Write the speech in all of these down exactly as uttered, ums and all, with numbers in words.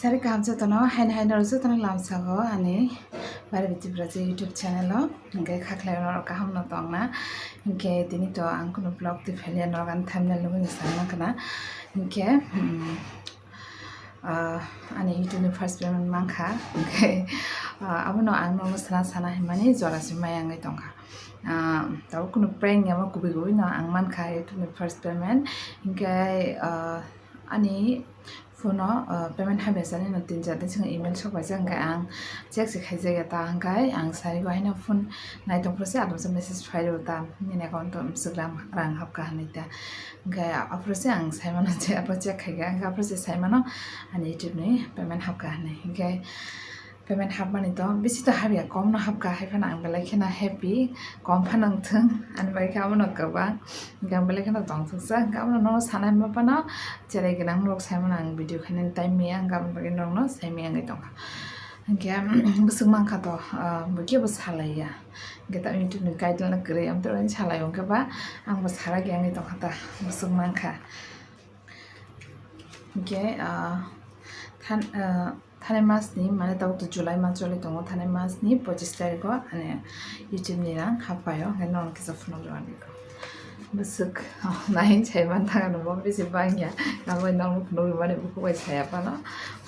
Sari kaham jotono, haino haino jotono lamsago ani Bari Biti Braja YouTube channel o. Hingke khaklai norok kaham no tongna. Hingke tini to ang kunu vlog twi phalia, norok ani thumbnail nugwi ni sana kana. Hingke, hmm, ah, ani YouTube ni first payment mankha. Hingke, ah, abono ang nono sana sana himani jora se maya wngwi tongkha. Ah, tabuk kunu prank ya ma kubui kubui no ang mankha YouTube ni first payment. Hingke, ah, ani phone o, ah, payment habai sani no tin char din swngo email sok bai se, hingke ang check se khaijak ya ta, hingke ang sari bo haino phone nai tong phuru se adamsa message phai rw ta, nini account o swkang rang hapkha hinui ta, hingke aphuru se ang sai mano je aphuru check khai kha, hingke aphuru se sai mano ani YouTube ni payment hapkha hinui, hingke payment hapmani to bisi to habya, kom no hapkha, hai phano ang belai kheno happy, kom phano wngthung, ani bai khe abono kwbang, hingke ang belai kheno tongthoksa, hingke abono nono sanai ma phano cherai gwnang rok sai mano ang video khainani time maya, hingke aboni bagwi norokno sai maya wngwi tongkha, hingke bwswk mankha to, ah, bo kebo salai ya, hingke ta YouTube ni guideline kwrwi, amtwi salai o, hingke ba ang bo sara khe wngwi tongkha ta, bwswk mankha. Hingke, ah, than-, ah, thanai mas ni, mane tabuk to July mas choli tongo, thanai mas ni pochis tarikh o ani YouTube ni rang happai o, hingke norok kisa phunuk rwani ko. Bwswk, oh, nain sai man thang ano bo bisi bangya, abo norok phunuk rwmani bukhuk bai saya phano,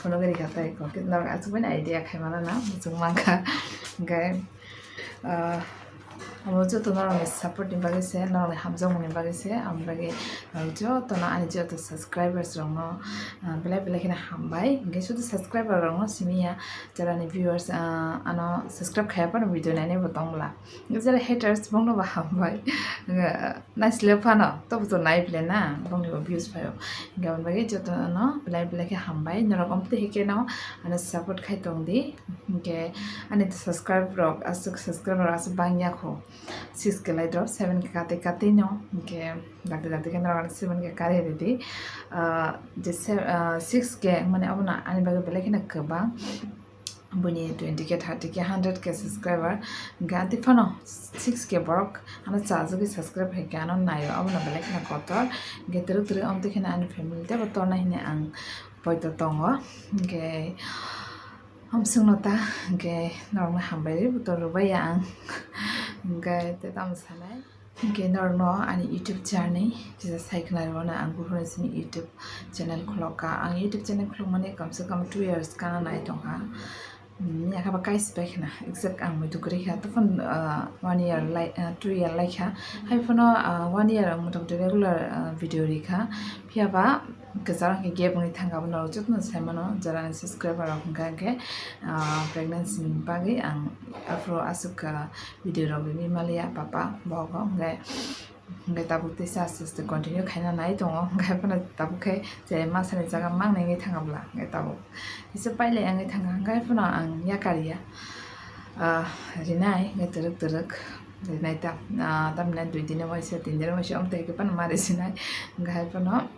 phunuk rwkha tai ko, norok aswk bai idea khai mano na, bwswk mankha, hingke, Ah, abo joto norokni support ni bagwi se, norokni hamjakmung ni bagwi se, aboni bagwi norok joto no ani joto subscribers rok no, ah, belai belai kheno hambai. Hingke sudu subscriber rok no simi ya, jara ni viewers, ah, ano subscribe khaiya phano video nainai bo tong bwla. Jara haters bongno bo hambai. Naisle phano, tobo to nai bile na, bongni bo views phaio. Hingke aboni bagwi jotono belai belai khe hambai. Norok omtwi hai khe no ano support khai tong di. Hingke ani subscribe rok aswk, subscriber rok aswk bangya kho. Six K lai drop, seven K kate kate no. Hingke dakti dakti khe norok ano seven K kari ridi. Ah, je se-, ah, six K mane abono ani bagwi belai kheno kwbang. Buini twenty K, thirty K, hundred K subscriber, hingke amtwi phano six K borok ano chajagwi subscribe hai khe ano naio, abono belai kheno kotor, hingke twrwk twrwk amtwi kheno ani family teibo torna hini ang poito tongo, hingke hamswkno ta, hingke norokno hambai rwi bo torbai ya ang, hingke tei tamo sanai. Hingke norokno ani YouTube journey kisa sai khna rwmano ang buphuru simi YouTube channel khulok kha. Ang YouTube channel khulokmani kamse kam two years kana nai tongkha. Hmm, yakha ba kaisa bai khna exact ang muitu kwrwi kha. Tei phano, ah, one year lai, ah, two year lai kha. Hai phano, ah, one year ang mota moti regular, ah, video ri kha. Phiya ba kwcharo hwnkhe gap wngwi thangkha, abono norok jotono sai mano, jara ni subscriber rok hwnkha hwnkhe, ah, pregnancy ni bagwi ang aphuru aswk, ah, video rok rini maliya papa bohogo, hwnkhe, hwnkhe tabuk teisa aste aste continue khaina nai tongo, hwnkhe phano tabuk khe je masani jaga mangnai wngwi thangkha bwla, hwnkhe tabuk teisa pailai wngwi thangkha, hwnkhe phano ang yakar ya, ah, rinai, hwnkhe twrwk twrwk rinai ta, ah, tamni dui din waisa, tin din waisa, omtwi khe phano ma risinai, hwnkhe phano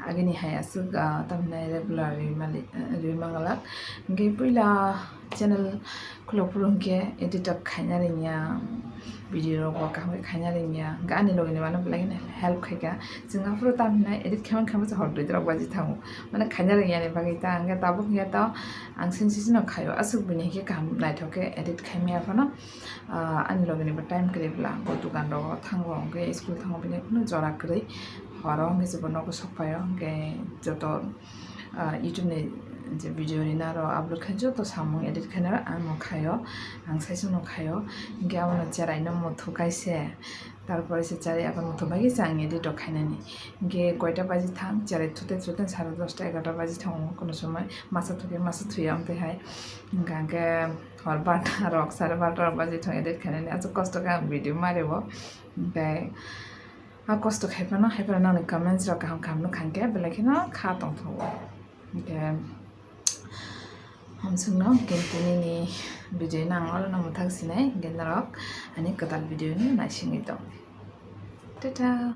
agini hai aswk, ah, tamni regular rimali, ah, rimanglak. Hwnkhe puila channel khulok phuru hwnkhe edit rok khaina ringya, video rok bo kaham khe khaina ringya. Hwnkhe ani logi ni mano belai kheno help khaikha. Chwng aphuru tamhinai edit khaimani khaimani hor dui rok baji thango. Mane khaina ringya ni bagwi ta hwnkhe tabuk hwnkhe to ang sensation no khaio. Aswk bini hwnkhe kaham naithok khe edit khaimaya phano. Ah, ani logi ni bo time kwrwi bwla, bo dukan rogo thango, hwnkhe school thango, bini kunu jora kwrwi. Horo hwnkhe se bo nogo sok phaio, hwnkhe joto, ah, YouTube ni je video rina rok upload khainai joto samung edit khainai rok ang no khaio, ang saichung no khaio. Hwnkhe abono cherai no muthu kaise, tarpore se cherai abo muthu bai se ang edit rok khainani. Hwnkhe koita baji thang, cherai thute thute sare dosta egarota baji thango, kunu somoi masa thukhe masa thuya, amtwi hai hwnkha hwnkhe hor barta rok, sare barta rok baji thang edit khainani, aswk kosto khe ang video mari bo. Hwnkhe a kosto khai phano, hai phano nangni comments rok kaham kaham nukha hwnkhe belai kheno kha tongthogo. Hwnkhe hamswkno hwnkhe tinini video no ang oro no mwthang sinai, hwnkhe norok ani kwtal video no naisingwi tong. Tata.